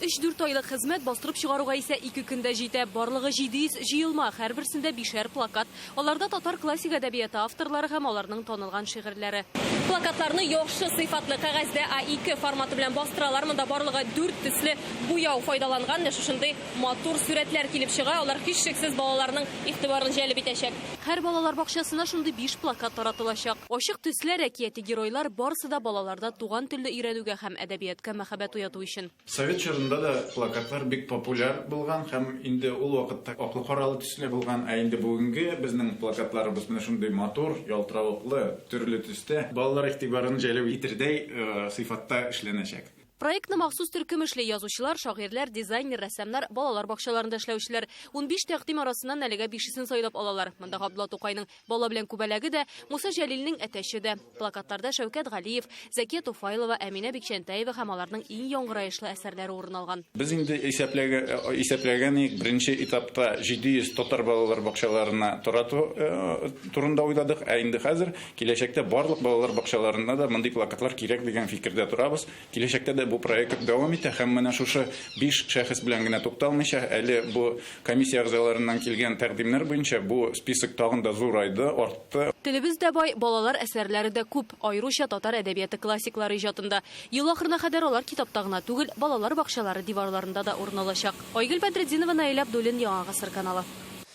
Өч-дүрт айлык хезмәт бастырып чыгаруга исә ике көн дә җитә. Барлыгы 700 җыелма, һәрберсендә бишәр плакат. Аларда татар классик әдәбияты авторлары һәм аларның танылган шигырьләре. Плакатларны яхшы сыйфатлы кәгазьдә А2 форматы белән бастыралар. Монда барлыгы дүрт төсле буяу файдаланган. Менә шушындый матур сурәтләр килеп чыга. Алар һичшиксез балаларның игътибарын җәлеп итәчәк. Һәр балалар бакчасына шундый биш плакат таратылачак. Ачык төсләр, әкияти геройлар, барысы да балаларда туган телне өйрәнүгә һәм әдәбиятка мәхәббәт уяту өчен. Совет чорында да плакатлар бик популяр булган һәм инде ул вакытта аклы-каралы төсле булган, ә инде бүгенге безнең плакатларыбыз менә шундый матур, ялтыравыклы, төрле төстә, балалар игътибарын җәлеп итердәй сыйфатта эшләнәчәк. Проектны махсус төркем эшли, язучылар, шагыйрьләр, дизайнер, рәссамнар, балалар бакчаларында эшләүчеләр. 15 тәкъдим арасыннан әлегә бишесен сайлап алалар. Монда Габдулла Тукайның Бала белән күбәләге дә, Муса Җәлилнең Әтәче дә. Плакатларда Шәүкәт Галиев, Зәкия Туфайлова, Әминә Бикчәнтәева һәм аларның иң яңгыраешлы әсәрләре урын алган. Без инде исәпләгән идек, беренче этапта 700 татар балалар бакчаларына тарату турында уйладык, ә инде хәзер киләчәктә барлык балалар бакчаларына да мондый плакатлар кирәк дигән фикердә торабыз. Киләчәктә дә бу проект дәвам итә һәм менә шушы биш шәхес белән генә тукталмыйча, әле бу комиссия әгъзаларыннан килгән тәкъдимнәр буенча бу список тагын да зурайды, артты. Телебез дә бай, балалар әсәрләре дә күп, аеруча татар әдәбияты классиклары иҗатында. Ел ахырына кадәр алар китапта гына түгел, балалар бакчалары диварларында да урын алачак. Айгөл Бәдретдинова, Наил Абдуллин, Яңа Гасыр каналы.